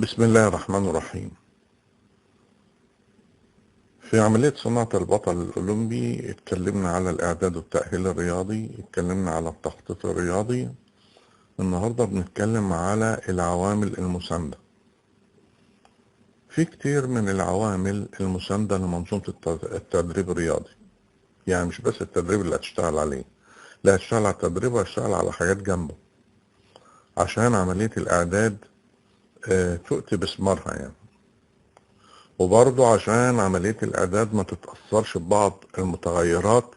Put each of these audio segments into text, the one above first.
بسم الله الرحمن الرحيم. في عملية صناعة البطل الأولمبي اتكلمنا على الإعداد والتأهيل الرياضي، اتكلمنا على التخطيط الرياضي. النهاردة بنتكلم على العوامل المساندة. في كتير من العوامل المساندة لمنظومة التدريب الرياضي، يعني مش بس التدريب اللي هتشتغل عليه، لا هتشتغل على التدريب وهتشتغل على حاجات جنبه عشان عملية الإعداد تؤتي بثمارها يعني، وبرضه عشان عملية الإعداد ما تتأثرش ببعض المتغيرات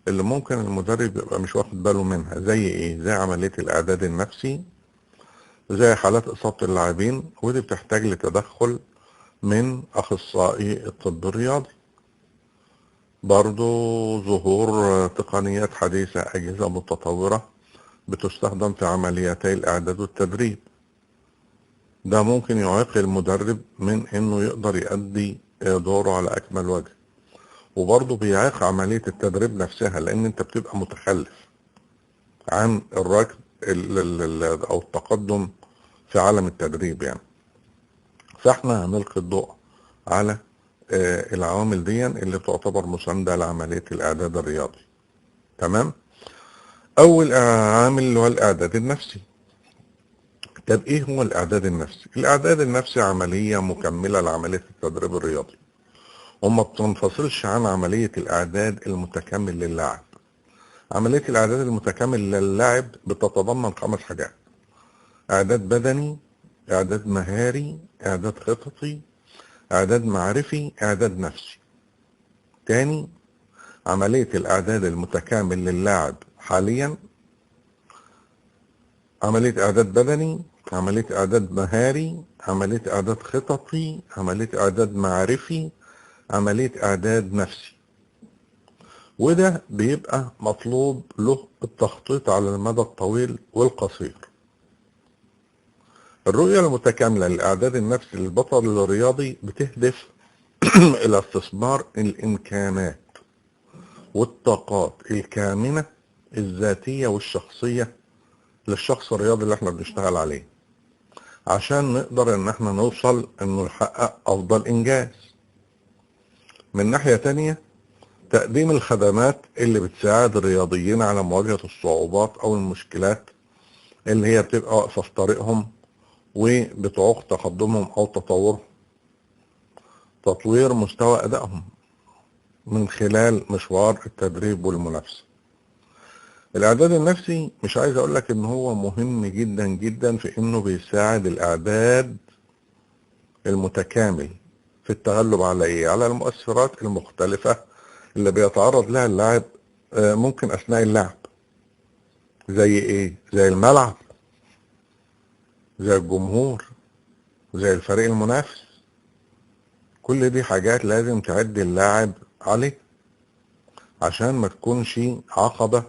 اللي ممكن المدرب يبقى مش واخد باله منها. زي إيه؟ زي عملية الإعداد النفسي، زي حالات إصابة اللاعبين، ودي بتحتاج لتدخل من أخصائي الطب الرياضي. برضه ظهور تقنيات حديثة، أجهزة متطورة بتستخدم في عمليتي الإعداد والتدريب، ده ممكن يعيق المدرب من انه يقدر يؤدي دوره على اكمل وجه، وبرضه بيعيق عملية التدريب نفسها، لان انت بتبقى متخلف عن الركب او التقدم في عالم التدريب يعني. فاحنا هنلقي الضوء على العوامل دي اللي بتعتبر مساندة لعملية الاعداد الرياضي. تمام؟ اول عامل اللي هو الاعداد النفسي. طب ايه هو الاعداد النفسي؟ الاعداد النفسي عملية مكملة لعملية التدريب الرياضي، وما بتنفصلش عن عملية الاعداد المتكامل للاعب. عملية الاعداد المتكامل للاعب بتتضمن 5 حاجات: اعداد بدني، اعداد مهاري، اعداد خططي، اعداد معرفي، اعداد نفسي. تاني، عملية الاعداد المتكامل للاعب حاليا عملية اعداد بدني، عملية إعداد مهاري، عملية إعداد خططي، عملية إعداد معرفي، عملية إعداد نفسي. وده بيبقى مطلوب له التخطيط على المدى الطويل والقصير. الرؤية المتكاملة للإعداد النفسي للبطل الرياضي بتهدف إلى استثمار الإمكانات والطاقات الكامنة الذاتية والشخصية للشخص الرياضي اللي احنا بنشتغل عليه، عشان نقدر ان احنا نوصل انه نحقق افضل انجاز. من ناحية تانية، تقديم الخدمات اللي بتساعد الرياضيين على مواجهة الصعوبات او المشكلات اللي هي بتبقى واقفة في طريقهم وبتعوق تقدمهم او تطورهم. تطوير مستوى ادائهم من خلال مشوار التدريب والمنافسة. الإعداد النفسي مش عايز أقولك إن هو مهم جدا جدا في إنه بيساعد الإعداد المتكامل في التغلب على إيه؟ على المؤثرات المختلفة اللي بيتعرض لها اللاعب ممكن أثناء اللعب. زي إيه؟ زي الملعب، زي الجمهور، زي الفريق المنافس. كل دي حاجات لازم تعد اللاعب عليه عشان ما تكونش عقبة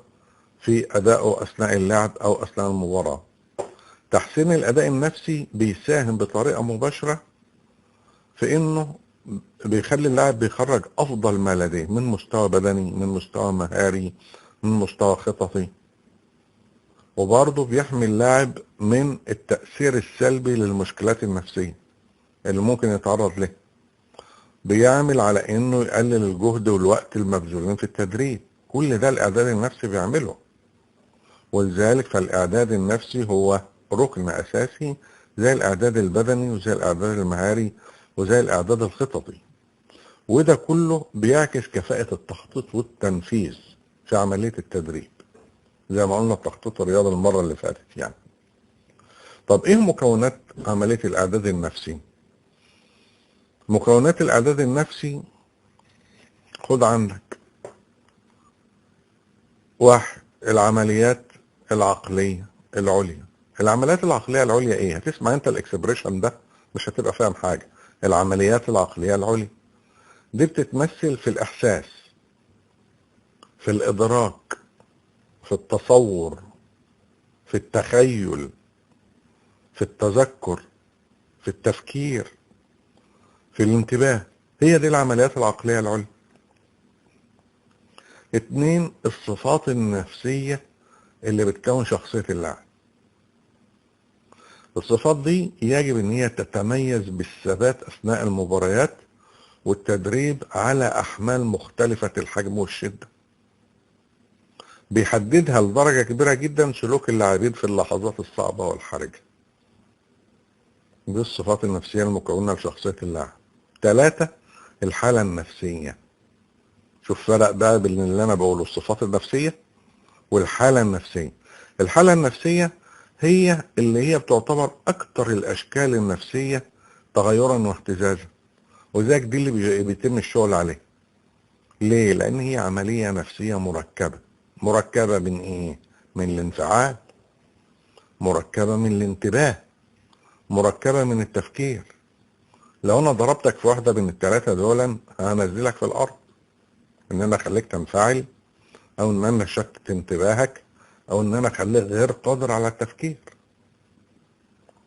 في أدائه أثناء اللعب أو أثناء المباراة. تحسين الأداء النفسي بيساهم بطريقة مباشرة في إنه بيخلي اللاعب بيخرج أفضل ما لديه من مستوى بدني، من مستوى مهاري، من مستوى خططي، وبرضه بيحمي اللاعب من التأثير السلبي للمشكلات النفسية اللي ممكن يتعرض له. بيعمل على إنه يقلل الجهد والوقت المبذولين في التدريب. كل ده الإعداد النفسي بيعمله، ولذلك فالإعداد النفسي هو ركن أساسي زي الإعداد البدني وزي الإعداد المهاري وزي الإعداد الخططي، وده كله بيعكس كفاءة التخطيط والتنفيذ في عملية التدريب، زي ما قلنا التخطيط الرياضي المرة اللي فاتت يعني. طب إيه مكونات عملية الإعداد النفسي؟ مكونات الإعداد النفسي خد عندك: 1، العمليات العقلية العليا. العمليات العقلية العليا ايه؟ هتسمع انت ال expression ده مش هتبقى فاهم حاجة. العمليات العقلية العليا دي بتتمثل في الإحساس، في الإدراك، في التصور، في التخيل، في التذكر، في التفكير، في الانتباه. هي دي العمليات العقلية العليا. 2، الصفات النفسية اللي بتكون شخصية اللاعب. الصفات دي يجب ان هي تتميز بالثبات اثناء المباريات والتدريب على احمال مختلفة الحجم والشدة. بيحددها لدرجة كبيرة جدا سلوك اللاعبين في اللحظات الصعبة والحرجة. دي الصفات النفسية المكونة لشخصية اللاعب. 3، الحالة النفسية. شوف فرق بقى بين اللي انا بقوله، الصفات النفسية والحالة النفسية. الحالة النفسية هي اللي هي بتعتبر اكتر الاشكال النفسية تغيرا واهتزازا، وذلك دي اللي بيتم الشغل عليه. ليه؟ لان هي عملية نفسية مركبة. مركبة من ايه؟ من الانفعال، مركبة من الانتباه، مركبة من التفكير. لو انا ضربتك في واحدة من الثلاثة دول هنزلك في الارض، ان انا اخليك تنفعل، او ان انا اشتت انتباهك، او ان انا اخليك غير قادر على التفكير.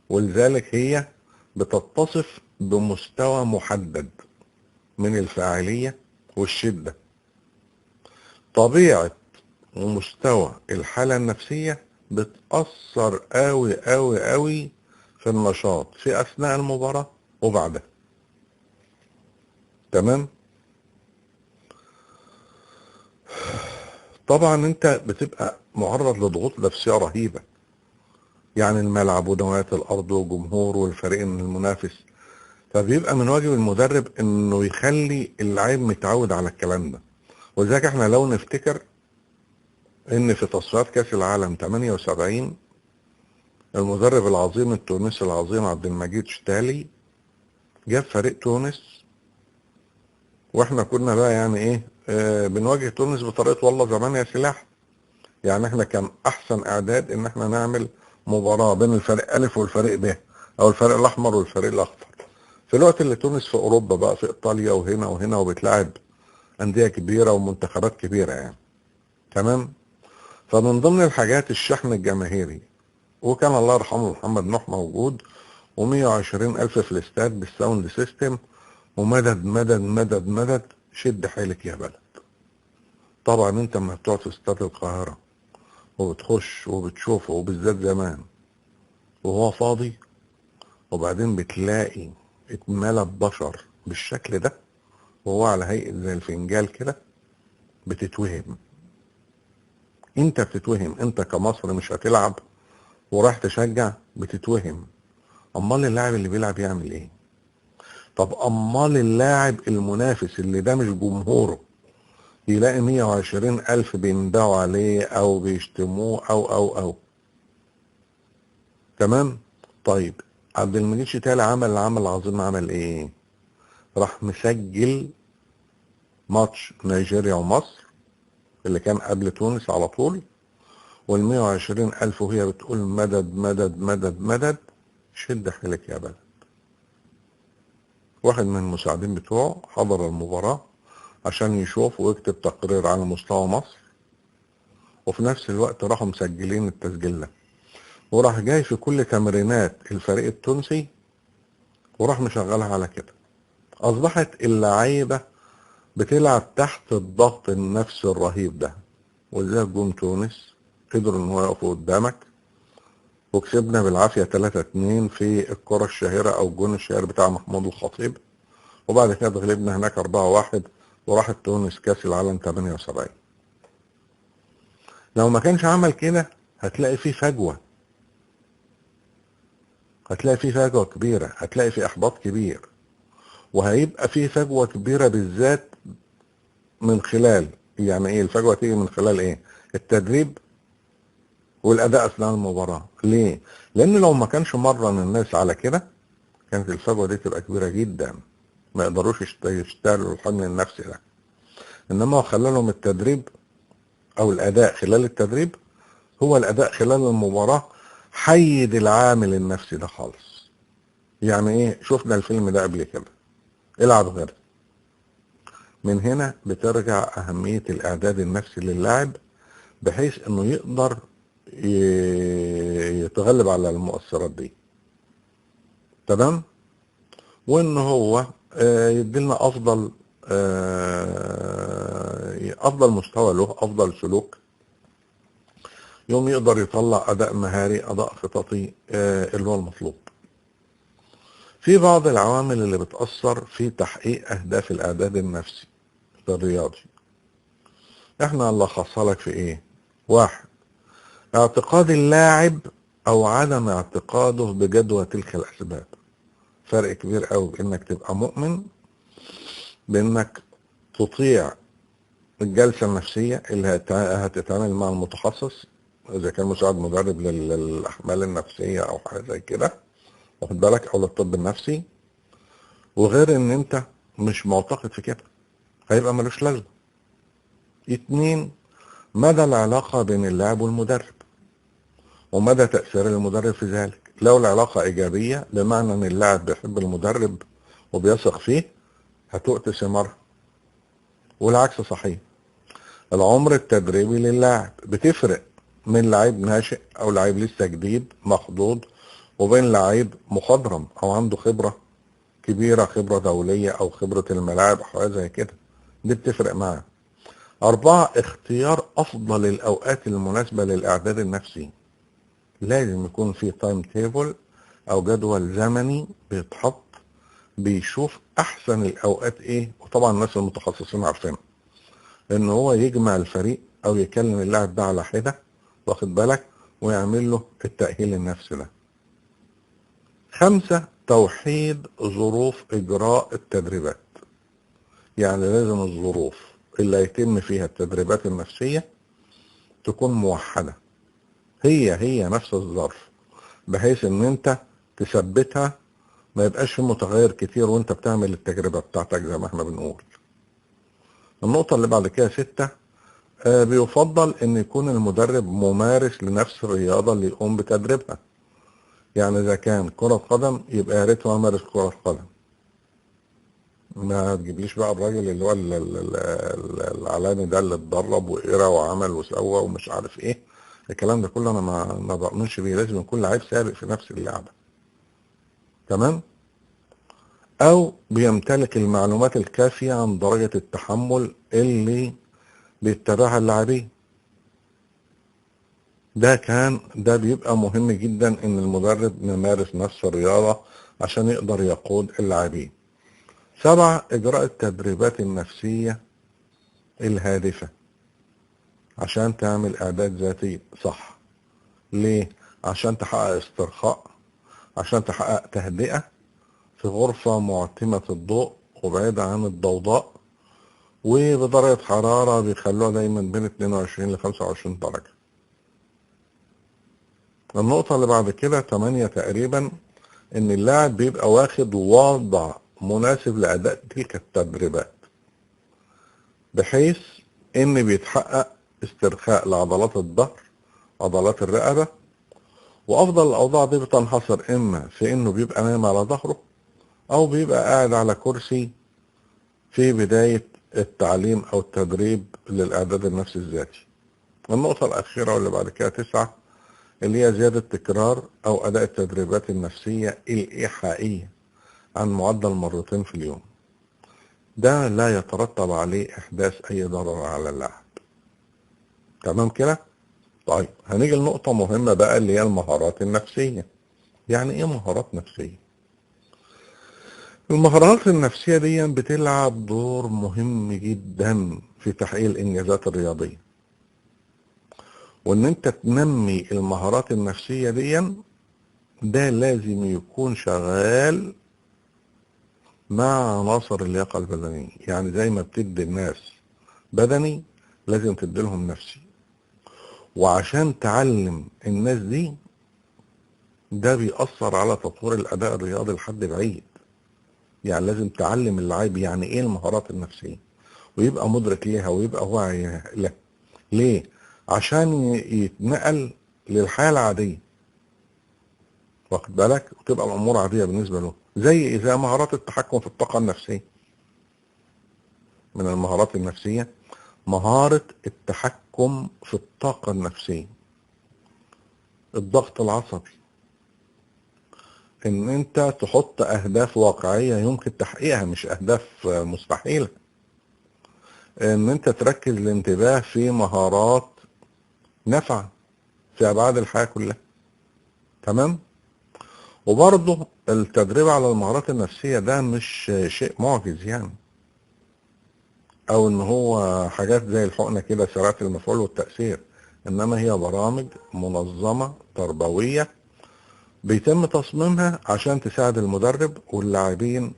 ولذلك هي بتتصف بمستوى محدد من الفاعلية والشدة. طبيعة ومستوى الحالة النفسية بتأثر قوي قوي قوي في النشاط في أثناء المباراة وبعدها. تمام؟ طبعا انت بتبقى معرض لضغوط نفسية رهيبة، يعني الملعب ونوايا الأرض والجمهور والفريق المنافس، فبيبقى من واجب المدرب انه يخلي اللاعب متعود على الكلام ده. ولذلك احنا لو نفتكر ان في تصفيات كاس العالم 78 المدرب العظيم التونسي العظيم عبد المجيد شتالي جاب فريق تونس، واحنا كنا بقى يعني ايه بنواجه تونس بطريقة والله زمان يا سلاح. يعني احنا كان احسن اعداد ان احنا نعمل مباراة بين الفريق الف والفريق ب، او الفريق الاحمر والفريق الاخضر، في الوقت اللي تونس في اوروبا بقى، في ايطاليا وهنا وهنا، وبتلعب اندية كبيرة ومنتخبات كبيرة يعني. تمام؟ فمن ضمن الحاجات الشحن الجماهيري، وكان الله يرحمه محمد نوح موجود، و120 ألف في الاستاد بال sound system، ومدد مدد مدد مدد، شد حيلك يا بلد. طبعا انت لما بتقعد في استاد القاهرة وبتخش وبتشوفه، وبالذات زمان وهو فاضي، وبعدين بتلاقي اتملى بشر بالشكل ده وهو على هيئة زي الفنجال كده، بتتوهم. انت بتتوهم، انت كمصر مش هتلعب ورايح تشجع، بتتوهم. امال اللاعب اللي بيلعب يعمل ايه؟ طب امال اللاعب المنافس اللي ده مش جمهوره يلاقي 120 ألف بيندعوا عليه او بيشتموه او او او. تمام؟ طيب عبد المجيد شتالي عمل العمل العظيم، عمل ايه؟ راح مسجل ماتش نيجيريا ومصر اللي كان قبل تونس على طول، وال120 ألف وهي بتقول مدد مدد مدد مدد، شد حيلك يا بلد. واحد من المساعدين بتوعه حضر المباراة عشان يشوف ويكتب تقرير على مستوى مصر، وفي نفس الوقت راحوا مسجلين التسجيل ده، وراح جاي في كل تمرينات الفريق التونسي وراح مشغلها على كده. أصبحت اللعيبة بتلعب تحت الضغط النفسي الرهيب ده، ولذلك جم تونس قدروا ان هو يقفوا قدامك، وكسبنا بالعافية 3-2 في الكرة الشهيرة او الجون الشهير بتاع محمود الخطيب، وبعد كده اتغلبنا هناك 4-1، وراحت تونس كاس العالم 78. لو ما كانش عمل كده هتلاقي فيه فجوة، هتلاقي فيه فجوة كبيرة، هتلاقي فيه احباط كبير، وهيبقى فيه فجوة كبيرة بالذات من خلال، يعني ايه الفجوة تيجي من خلال ايه؟ التدريب والاداء اثناء المباراة. ليه؟ لان لو ما كانش مرن الناس على كده كانت الفجوة دي تبقى كبيرة جدا، ما يقدروش يشتغلوا الحمل النفسي ده. انما هو خلى لهم التدريب او الاداء خلال التدريب هو الاداء خلال المباراة، حيد العامل النفسي ده خالص. يعني ايه؟ شفنا الفيلم ده قبل كده، العب غيره. من هنا بترجع اهمية الاعداد النفسي للاعب، بحيث انه يقدر يتغلب على المؤثرات دي. تمام؟ وان هو يديلنا افضل افضل مستوى له، افضل سلوك، يوم يقدر يطلع أداء مهاري، أداء خططي اللي هو المطلوب. في بعض العوامل اللي بتأثر في تحقيق أهداف الإعداد النفسي للرياضي، احنا هنلخصها لك في ايه؟ واحد، اعتقاد اللاعب او عدم اعتقاده بجدوى تلك الاسباب. فرق كبير قوي بانك تبقى مؤمن بانك تطيع الجلسة النفسية اللي هتتعامل مع المتخصص، اذا كان مساعد مدرب للاحمال النفسية او حاجة زي كده، واخد بالك، او للطب النفسي، وغير ان انت مش معتقد في كده هيبقى ملوش لازمة. اتنين، مدى العلاقة بين اللاعب والمدرب ومدى تأثير المدرب في ذلك. لو العلاقة إيجابية بمعنى إن اللاعب بيحب المدرب وبيثق فيه هتؤتي ثمارها، والعكس صحيح. العمر التدريبي للاعب بتفرق من لعيب ناشئ أو لعيب لسه جديد مخضوض وبين لعيب مخضرم أو عنده خبرة كبيرة، خبرة دولية أو خبرة الملاعب أو حاجة زي كده، دي بتفرق معاه. أربعة، اختيار أفضل الأوقات المناسبة للإعداد النفسي. لازم يكون في time table أو جدول زمني بيتحط بيشوف أحسن الأوقات إيه، وطبعا الناس المتخصصين عارفين إن هو يجمع الفريق أو يكلم اللاعب ده على حدة، واخد بالك، ويعمل له التأهيل النفسي ده. خمسة، توحيد ظروف إجراء التدريبات. يعني لازم الظروف اللي هيتم فيها التدريبات النفسية تكون موحدة، هي هي نفس الظرف، بحيث ان انت تثبتها، ما يبقاش في متغير كتير وانت بتعمل التجربة بتاعتك زي ما احنا بنقول. النقطة اللي بعد كده ستة، بيفضل ان يكون المدرب ممارس لنفس الرياضة اللي يقوم بتدريبها. يعني اذا كان كرة قدم يبقى يا ريت هو مارس كرة قدم، ما تجيبليش بقى الراجل اللي هو العلاني ده اللي اتدرب وقرا وعمل وسوى ومش عارف ايه، الكلام ده كله انا ما بؤمنش بيه. لازم يكون لعيب سابق في نفس اللعبة، تمام، او بيمتلك المعلومات الكافية عن درجة التحمل اللي بيتبعها اللاعبين. ده بيبقى مهم جدا ان المدرب يمارس نفس الرياضة عشان يقدر يقود اللاعبين. سبعة، إجراء التدريبات النفسية الهادفة عشان تعمل إعداد ذاتي صح. ليه؟ عشان تحقق استرخاء، عشان تحقق تهدئة في غرفة معتمة الضوء وبعيدة عن الضوضاء، وبدرجة حرارة بيخلوها دايما بين 22 ل 25 درجة. النقطة اللي بعد كده 8 تقريبا، إن اللاعب بيبقى واخد وضع مناسب لأداء تلك التدريبات، بحيث إن بيتحقق استرخاء لعضلات الظهر، عضلات الرقبة. وأفضل الأوضاع دي بتنحصر إما في إنه بيبقى نايم على ظهره أو بيبقى قاعد على كرسي في بداية التعليم أو التدريب للإعداد النفسي الذاتي. النقطة الأخيرة واللي بعد كده 9، اللي هي زيادة تكرار أو أداء التدريبات النفسية الإيحائية عن معدل مرتين في اليوم. ده لا يترتب عليه إحداث أي ضرر على اللاعب. تمام كده؟ طيب هنيجي لنقطة مهمة بقى اللي هي المهارات النفسية. يعني إيه مهارات نفسية؟ المهارات النفسية دي بتلعب دور مهم جدا في تحقيق الإنجازات الرياضية، وإن أنت تنمي المهارات النفسية دي ده لازم يكون شغال مع عناصر اللياقة البدنية. يعني زي ما بتدي الناس بدني لازم تدي لهم نفسي، وعشان تعلم الناس دي ده بيأثر على تطوير الأداء الرياضي لحد بعيد. يعني لازم تعلم اللعيب يعني ايه المهارات النفسية ويبقى مدرك ليها ويبقى واعي لها. ليه؟ عشان يتنقل للحياة العادية، واخد بالك، وتبقى الأمور عادية بالنسبة له. زي إذا مهارات التحكم في الطاقة النفسية، من المهارات النفسية مهارة التحكم في الطاقة النفسية، الضغط العصبي، إن أنت تحط أهداف واقعية يمكن تحقيقها مش أهداف مستحيلة، إن أنت تركز الانتباه في مهارات نافعة، في ابعاد الحياة كلها. تمام؟ وبرضه التدريب على المهارات النفسية ده مش شيء معجز يعني، او ان هو حاجات زي الحقنة كده سرعة المفعول والتأثير، انما هي برامج منظمة تربوية بيتم تصميمها عشان تساعد المدرب واللاعبين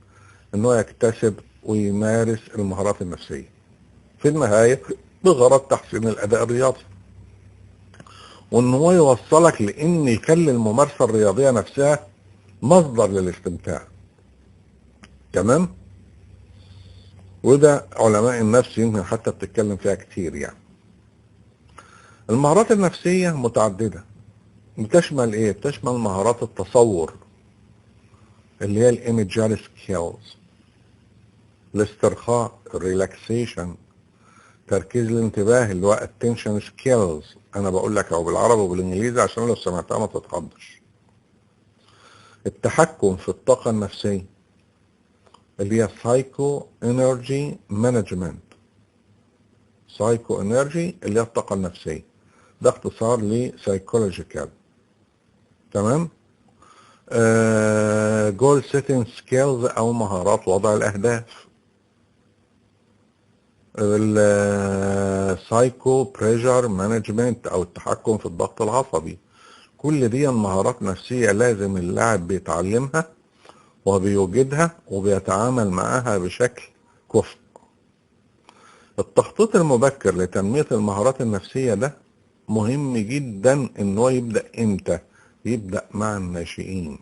ان هو يكتسب ويمارس المهارات النفسية في النهاية بغرض تحسين الاداء الرياضي، وان هو يوصلك لان يخلي الممارسة الرياضية نفسها مصدر للاستمتاع. تمام؟ وده علماء النفس يمكن حتى بتتكلم فيها كتير يعني. المهارات النفسية متعددة، بتشمل ايه؟ بتشمل مهارات التصور اللي هي ال imagery skills، الاسترخاء ال relaxation، تركيز الانتباه اللي هو attention skills. انا بقول لك اهو بالعربي وبالانجليزي عشان لو سمعتها ما تتخضش. التحكم في الطاقة النفسية اللي هي psycho energy management، psycho energy اللي هي الطاقة النفسية، ده اختصار ل psychological. تمام؟ goal setting skills او مهارات وضع الاهداف، ال psycho pressure management او التحكم في الضغط العصبي. كل دي مهارات نفسية لازم اللاعب بيتعلمها وبيوجدها وبيتعامل معاها بشكل كفء. التخطيط المبكر لتنمية المهارات النفسية ده مهم جدا، ان هو يبدأ امتى؟ يبدأ مع الناشئين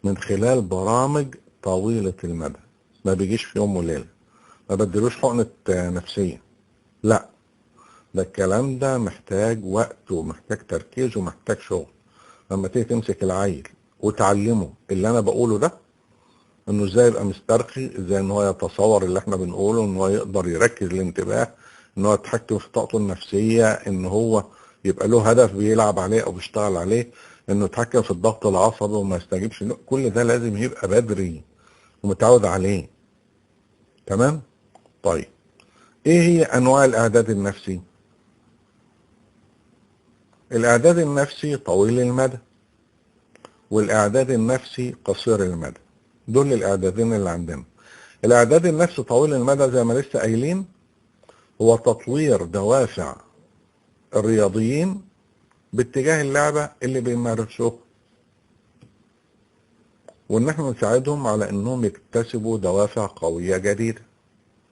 من خلال برامج طويلة المدى، ما بيجيش في يوم وليلة، ما بدلوش حقنة نفسية، لا، ده الكلام ده محتاج وقت ومحتاج تركيز ومحتاج شغل. لما تيجي تمسك العيل وتعلمه اللي انا بقوله ده، انه ازاي يبقى مسترخي، ازاي ان هو يتصور اللي احنا بنقوله، ان هو يقدر يركز الانتباه، ان هو يتحكم في طاقته النفسية، ان هو يبقى له هدف بيلعب عليه او بيشتغل عليه، انه يتحكم في الضغط العصبي وما يستجيبش، كل ده لازم يبقى بدري ومتعود عليه. تمام؟ طيب ايه هي انواع الاعداد النفسي؟ الاعداد النفسي طويل المدى والاعداد النفسي قصير المدى، دول الاعدادين اللي عندنا. الاعداد النفسي طويل المدى زي ما لسه قايلين هو تطوير دوافع الرياضيين باتجاه اللعبة اللي بيمارسوها، وان احنا نساعدهم على انهم يكتسبوا دوافع قوية جديدة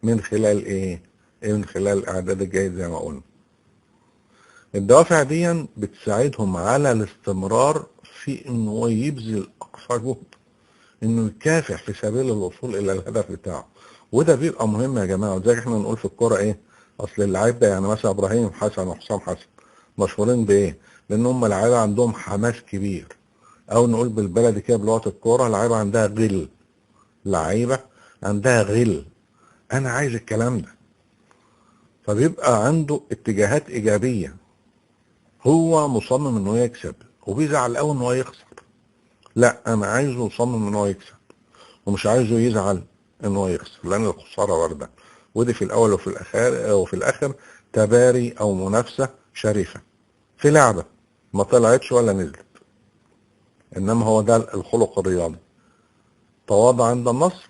من خلال ايه؟ من خلال الاعداد الجيد زي ما قلنا. الدوافع دي بتساعدهم على الاستمرار في انه يبذل اقصى جهد، انه يكافح في سبيل الوصول الى الهدف بتاعه، وده بيبقى مهم يا جماعة. وزي احنا نقول في الكورة ايه؟ اصل اللعيب ده يعني مثلا ابراهيم حسن وحسام حسن مشهورين بايه؟ لان هم لعيبة عندهم حماس كبير، او نقول بالبلدي كده بلغه الكورة لعيبة عندها غل، لعيبة عندها غل، انا عايز الكلام ده. فبيبقى عنده اتجاهات ايجابية، هو مصمم انه يكسب وبيزعل قوي ان هو يخسر. لا، انا عايزه يصمم ان هو يكسب ومش عايزه يزعل ان هو يخسر، لان الخسارة وارده، ودي في الاول وفي الاخر تباري او منافسه شريفه في لعبه ما طلعتش ولا نزلت. انما هو ده الخلق الرياضي، تواضع عند النصر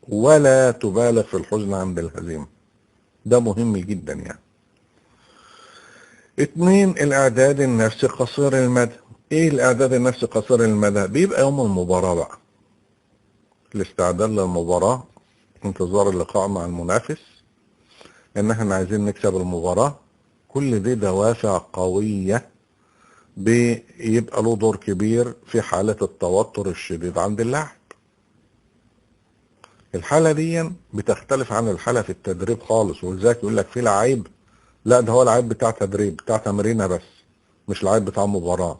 ولا تبالغ في الحزن عند الهزيمة، ده مهم جدا يعني. 2، الاعداد النفسي قصير المدى. ايه الاعداد النفسي قصير المدى؟ بيبقى يوم المباراة بقى، الاستعداد للمباراة، انتظار اللقاء مع المنافس، ان احنا عايزين نكسب المباراة، كل دي دوافع قوية بيبقى له دور كبير في حالة التوتر الشديد عند اللاعب. الحالة دي بتختلف عن الحالة في التدريب خالص، ولذلك يقول لك في لعيب لا ده هو لعيب بتاع تدريب، بتاع تمرينة بس، مش لعيب بتاع مباراة.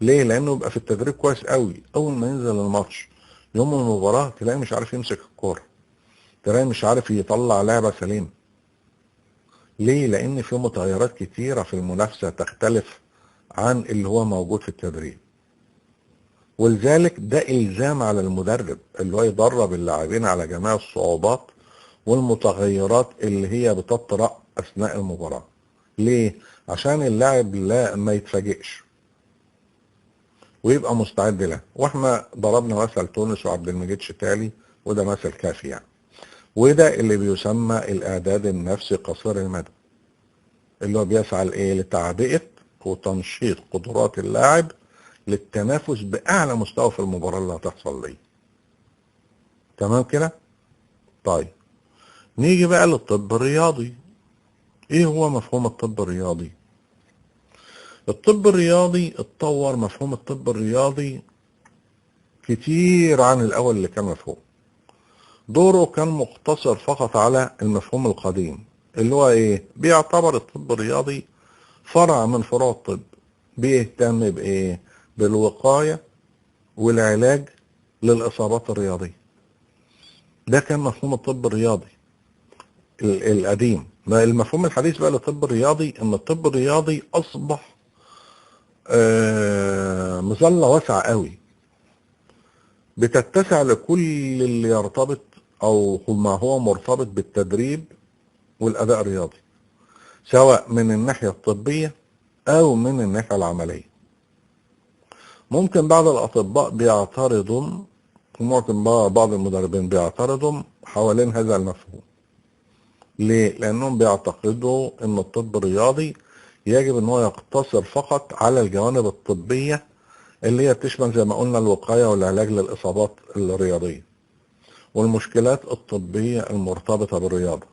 ليه؟ لأنه يبقى في التدريب كويس قوي، أول ما ينزل الماتش يوم المباراة تلاقيه مش عارف يمسك الكورة، تلاقيه مش عارف يطلع لعبة سليمة. ليه؟ لأن في متغيرات كتيرة في المنافسة تختلف عن اللي هو موجود في التدريب. ولذلك ده إلزام على المدرب اللي هو يدرب اللاعبين على جميع الصعوبات والمتغيرات اللي هي بتطرأ أثناء المباراة. ليه؟ عشان اللاعب لا ما يتفاجئش ويبقى مستعد له. واحنا ضربنا مثل تونس وعبد المجيد شتالي، وده مثل كافي يعني. وده اللي بيسمى الإعداد النفسي قصير المدى، اللي هو بيسعى لإيه؟ لتعبئة وتنشيط قدرات اللاعب للتنافس بأعلى مستوى في المباراة اللي هتحصل دي. تمام كده؟ طيب نيجي بقى للطب الرياضي. ايه هو مفهوم الطب الرياضي؟ الطب الرياضي اتطور مفهوم الطب الرياضي كتير عن الأول اللي كان مفهوم. دوره كان مقتصر فقط على المفهوم القديم اللي هو ايه؟ بيعتبر الطب الرياضي فرع من فروع الطب، بيهتم بايه؟ بالوقاية والعلاج للإصابات الرياضية. ده كان مفهوم الطب الرياضي القديم. المفهوم الحديث بقى للطب الرياضي ان الطب الرياضي اصبح مظلة واسعة قوي، بتتسع لكل اللي يرتبط او ما هو مرتبط بالتدريب والاداء الرياضي، سواء من الناحية الطبية او من الناحية العملية. ممكن بعض الاطباء بيعترضوا، وممكن بعض المدربين بيعترضوا حوالين هذا المفهوم. ليه؟ لأنهم بيعتقدوا أن الطب الرياضي يجب أن هو يقتصر فقط على الجوانب الطبية اللي هي بتشمل زي ما قلنا الوقاية والعلاج للإصابات الرياضية والمشكلات الطبية المرتبطة بالرياضة.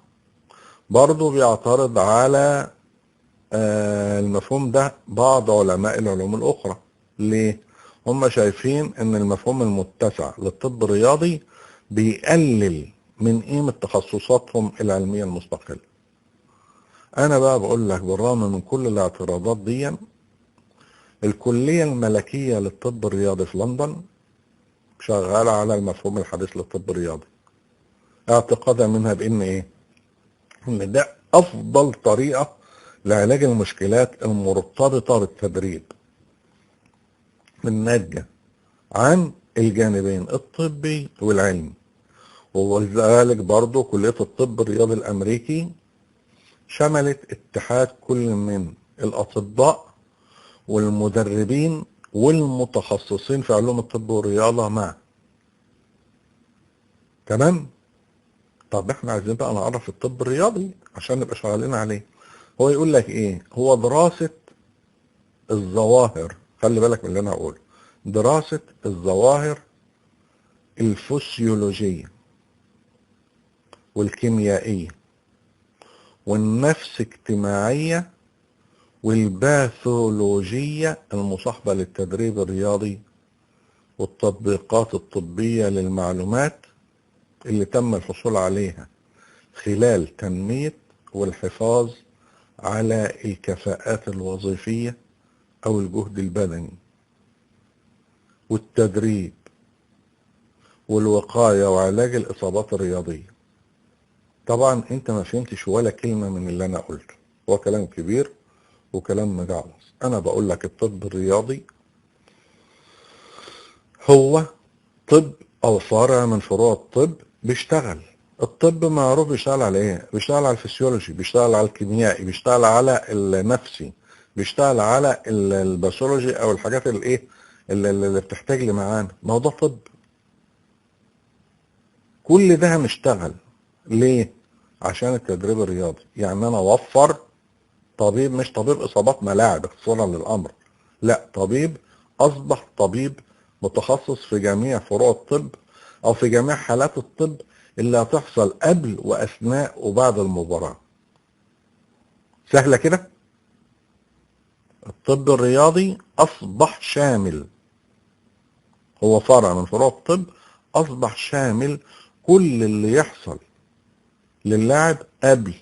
برضو بيعترض على المفهوم ده بعض علماء العلوم الأخرى. ليه؟ هم شايفين أن المفهوم المتسع للطب الرياضي بيقلل من قيمة تخصصاتهم العلمية المستقلة. أنا بقى بقول لك بالرغم من كل الاعتراضات دي، الكلية الملكية للطب الرياضي في لندن شغالة على المفهوم الحديث للطب الرياضي، اعتقادا منها بإن إيه؟ إن ده أفضل طريقة لعلاج المشكلات المرتبطة بالتدريب الناتجة عن الجانبين الطبي والعلمي. وذلك برضو كلية الطب الرياضي الأمريكي شملت اتحاد كل من الأطباء والمدربين والمتخصصين في علوم الطب والرياضة معا. تمام؟ طب احنا عايزين بقى نعرف الطب الرياضي عشان نبقى شغالين عليه. هو يقول لك ايه؟ هو دراسة الظواهر، خلي بالك من اللي انا هقوله، دراسة الظواهر الفسيولوجية والكيميائية والنفس اجتماعية والباثولوجية المصاحبة للتدريب الرياضي والتطبيقات الطبية للمعلومات اللي تم الحصول عليها خلال تنمية والحفاظ على الكفاءات الوظيفية أو الجهد البدني والتدريب والوقاية وعلاج الإصابات الرياضية. طبعا انت ما فهمتش ولا كلمة من اللي انا قلته، هو كلام كبير وكلام مجعلص. انا بقول لك الطب الرياضي هو طب او فرع من فروع الطب بيشتغل. الطب معروف بيشتغل على ايه؟ بيشتغل على الفسيولوجي، بيشتغل على الكيميائي، بيشتغل على النفسي، بيشتغل على ال pathology او الحاجات الايه اللي بتحتاج لمعاني. ما هو ده طب. كل ده هنشتغل ليه؟ عشان التدريب الرياضي. يعني انا اوفر طبيب، مش طبيب اصابات ملاعب اختصارا للامر، لا، طبيب اصبح طبيب متخصص في جميع فروع الطب او في جميع حالات الطب اللي هتحصل قبل واثناء وبعد المباراة. سهلة كده؟ الطب الرياضي اصبح شامل، هو فرع من فروع الطب اصبح شامل كل اللي يحصل للاعب قبل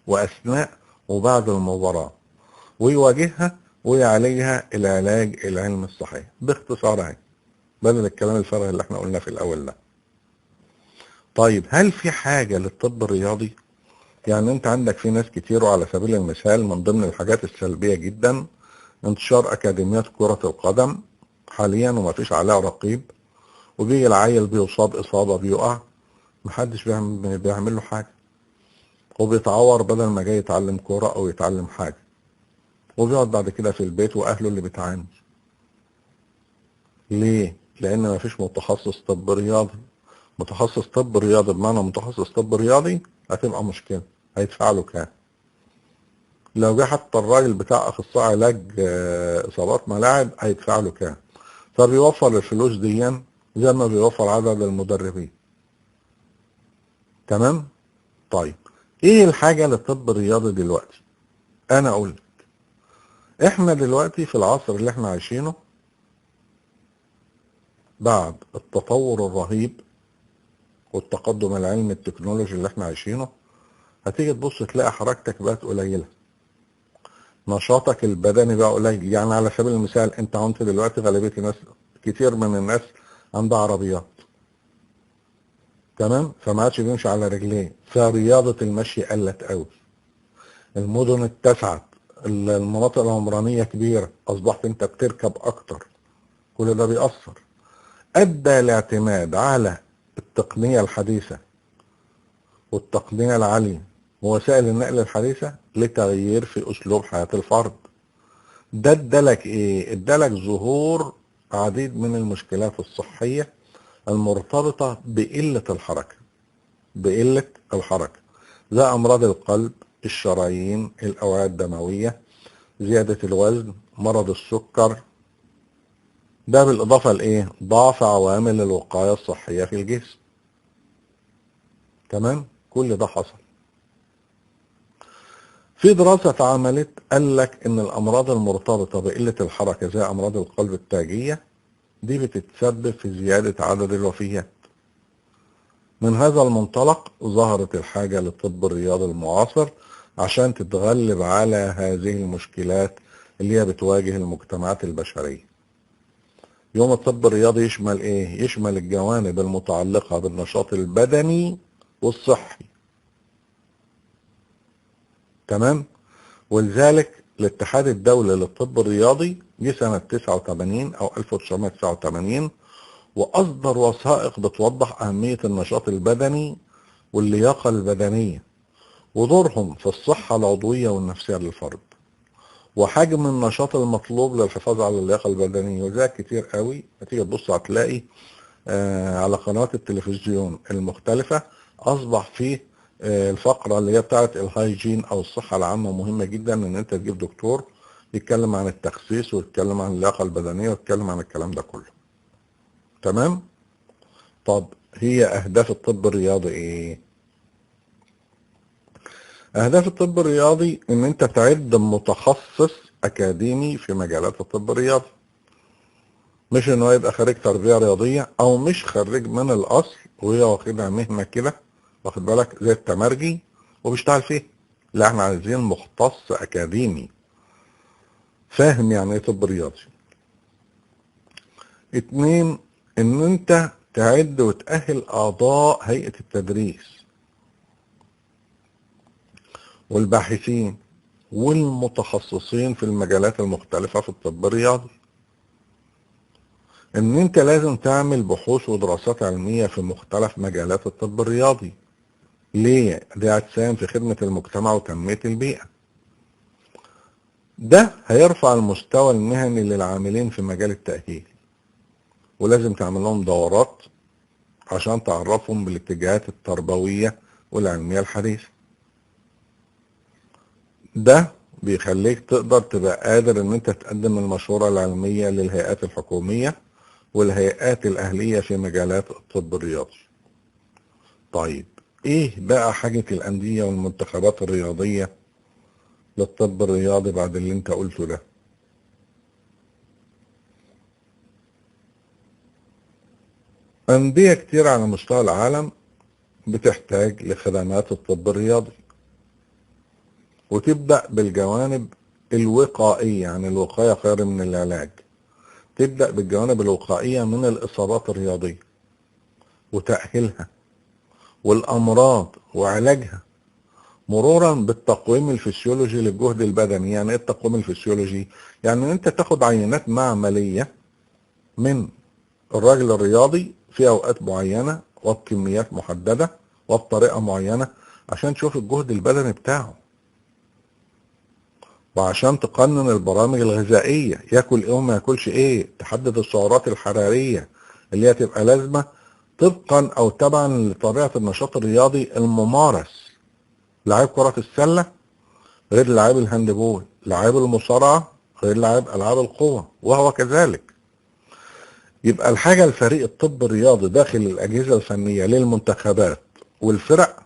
واثناء وبعد المباراة، ويواجهها ويعالجها العلاج العلمي الصحيح. باختصار اهي، بدل الكلام الفارغ اللي احنا قلناه في الاول ده. طيب هل في حاجة للطب الرياضي؟ يعني انت عندك في ناس كتير، وعلى سبيل المثال من ضمن الحاجات السلبية جدا انتشار اكاديميات كرة القدم حاليا وما فيش عليها رقيب، وبيجي العيل بيصاب اصابة بيقع، محدش بيعمل له حاجة، وبيتعور بدل ما جاي يتعلم كورة او يتعلم حاجة. وبيقعد بعد كده في البيت واهله اللي بتعاني. ليه؟ لان مفيش متخصص طب رياضي. متخصص طب رياضي بمعنى متخصص طب رياضي هتبقى مشكلة، هيدفع له كام؟ لو جه حتى الراجل بتاع اخصائي علاج اصابات ملاعب هيدفع له كام؟ فبيوفر الفلوس دي زي ما بيوفر عدد المدربين. تمام؟ طيب ايه الحاجة للطب الرياضي دلوقتي؟ انا اقول لك، احنا دلوقتي في العصر اللي احنا عايشينه بعد التطور الرهيب والتقدم العلمي التكنولوجي اللي احنا عايشينه، هتيجي تبص تلاقي حركتك بقت قليلة، نشاطك البدني بقى قليل. يعني على سبيل المثال انت عندك دلوقتي غالبية الناس، كتير من الناس عندها عربيات، تمام؟ فما عادش بيمشي على رجليه، فرياضة المشي قلت قوي، المدن اتسعت، المناطق العمرانية كبيرة، اصبحت انت بتركب اكتر، كل ده بيأثر. ادى الاعتماد على التقنية الحديثة والتقنية العالية ووسائل النقل الحديثة لتغيير في اسلوب حياة الفرد. ده ادالك ايه؟ ادالك ظهور عديد من المشكلات الصحية المرتبطة بقلة الحركة، بقلة الحركة، زي أمراض القلب، الشرايين، الأوعية الدموية، زيادة الوزن، مرض السكر. ده بالإضافة لإيه؟ ضعف عوامل الوقاية الصحية في الجسم. تمام؟ كل ده حصل. في دراسة اتعملت قال لك إن الأمراض المرتبطة بقلة الحركة زي أمراض القلب التاجية دي بتتسبب في زيادة عدد الوفيات. من هذا المنطلق ظهرت الحاجة للطب الرياضي المعاصر عشان تتغلب على هذه المشكلات اللي هي بتواجه المجتمعات البشرية. يوم الطب الرياضي يشمل ايه؟ يشمل الجوانب المتعلقة بالنشاط البدني والصحي. تمام؟ ولذلك الاتحاد الدولي للطب الرياضي جه سنة 89 أو 1989 وأصدر وثائق بتوضح أهمية النشاط البدني واللياقة البدنية ودورهم في الصحة العضوية والنفسية للفرد، وحجم النشاط المطلوب للحفاظ على اللياقة البدنية. وده كتير قوي، هتيجي تبص هتلاقي على قنوات التلفزيون المختلفة أصبح فيه الفقرة اللي هي بتاعت الهايجين أو الصحة العامة مهمة جدا، إن أنت تجيب دكتور يتكلم عن التخسيس ويتكلم عن اللياقة البدنية ويتكلم عن الكلام ده كله. تمام؟ طب هي أهداف الطب الرياضي إيه؟ أهداف الطب الرياضي إن أنت تعد متخصص أكاديمي في مجالات الطب الرياضي، مش إن هو يبقى خريج تربية رياضية أو مش خريج من الأصل وهي واخدها مهنة كده، واخد بالك، زي التمرجي وبيشتغل فيه. لا، احنا عايزين مختص أكاديمي فاهم يعني إيه طب رياضي. اتنين، إن أنت تعد وتأهل أعضاء هيئة التدريس والباحثين والمتخصصين في المجالات المختلفة في الطب الرياضي. ان انت لازم تعمل بحوث ودراسات علمية في مختلف مجالات الطب الرياضي. ليه؟ ده هتساهم في خدمة المجتمع وتنمية البيئة. ده هيرفع المستوى المهني للعاملين في مجال التأهيل، ولازم تعمل لهم دورات عشان تعرفهم بالاتجاهات التربوية والعلمية الحديثة. ده بيخليك تقدر تبقى قادر ان انت تقدم المشورة العلمية للهيئات الحكومية والهيئات الأهلية في مجالات الطب الرياضي. طيب ايه بقى حاجة الأندية والمنتخبات الرياضية للطب الرياضي بعد اللي انت قلته ده؟ أندية كتير على مستوى العالم بتحتاج لخدمات الطب الرياضي، وتبدأ بالجوانب الوقائية، يعني الوقاية خير من العلاج. تبدأ بالجوانب الوقائية من الإصابات الرياضية وتأهيلها والأمراض وعلاجها، مرورا بالتقويم الفسيولوجي للجهد البدني. يعني ايه التقويم الفسيولوجي؟ يعني ان انت تاخد عينات معملية من الراجل الرياضي في اوقات معينة وبكميات محددة وبطريقة معينة عشان تشوف الجهد البدني بتاعه. وعشان تقنن البرامج الغذائية، ياكل ايه وما ياكلش ايه، تحدد السعرات الحرارية اللي هي تبقى لازمة طبقا او تبعا لطبيعة النشاط الرياضي الممارس. لعيب كرة السلة غير لعيب ال handball، لعيب المصارعة غير لعيب العاب القوة، وهو كذلك. يبقى الحاجة الفريق الطب الرياضي داخل الأجهزة الفنية للمنتخبات والفرق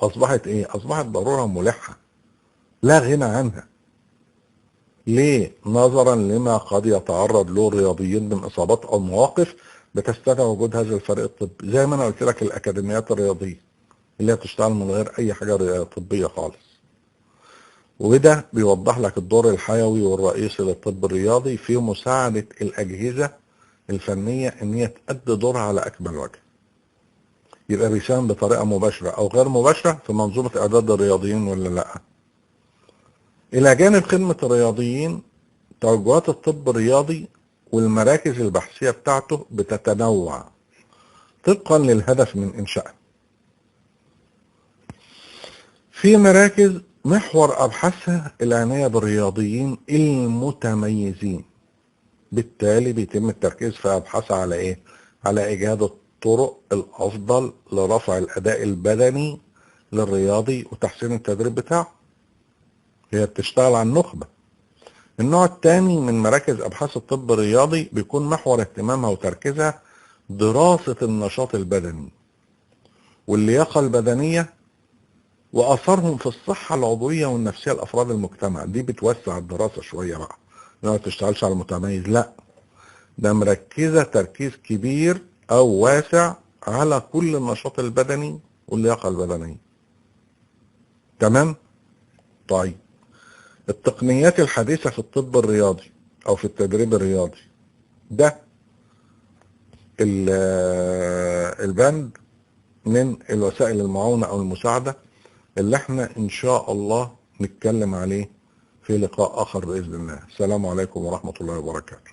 أصبحت إيه؟ أصبحت ضرورة ملحة لا غنى عنها. ليه؟ نظرا لما قد يتعرض له الرياضيين من إصابات أو مواقف بتستدعي وجود هذا الفريق الطبي، زي ما أنا قلت لك الأكاديميات الرياضية اللي هي بتشتغل من غير أي حاجة طبية خالص. وده بيوضح لك الدور الحيوي والرئيسي للطب الرياضي في مساعدة الأجهزة الفنية إن هي تأدي دورها على أكمل وجه. يبقى بيساهم بطريقة مباشرة أو غير مباشرة في منظومة إعداد الرياضيين ولا لأ. إلى جانب خدمة الرياضيين، توجهات الطب الرياضي والمراكز البحثية بتاعته بتتنوع طبقا للهدف من إنشائها. في مراكز محور أبحاثها العناية بالرياضيين المتميزين، بالتالي بيتم التركيز في أبحاثها على إيه؟ على إيجاد الطرق الأفضل لرفع الأداء البدني للرياضي وتحسين التدريب بتاعه. هي بتشتغل على النخبة. النوع الثاني من مراكز أبحاث الطب الرياضي بيكون محور اهتمامها وتركيزها دراسة النشاط البدني واللياقة البدنية وأثرهم في الصحة العضوية والنفسية لأفراد المجتمع. دي بتوسع الدراسة شوية بقى، ما تشتغلش على المتميز، لا ده مركزة تركيز كبير أو واسع على كل النشاط البدني واللياقة البدنية. تمام؟ طيب التقنيات الحديثة في الطب الرياضي أو في التدريب الرياضي، ده البند من الوسائل المعاونة أو المساعدة اللي احنا إن شاء الله نتكلم عليه في لقاء آخر بإذن الله. السلام عليكم ورحمة الله وبركاته.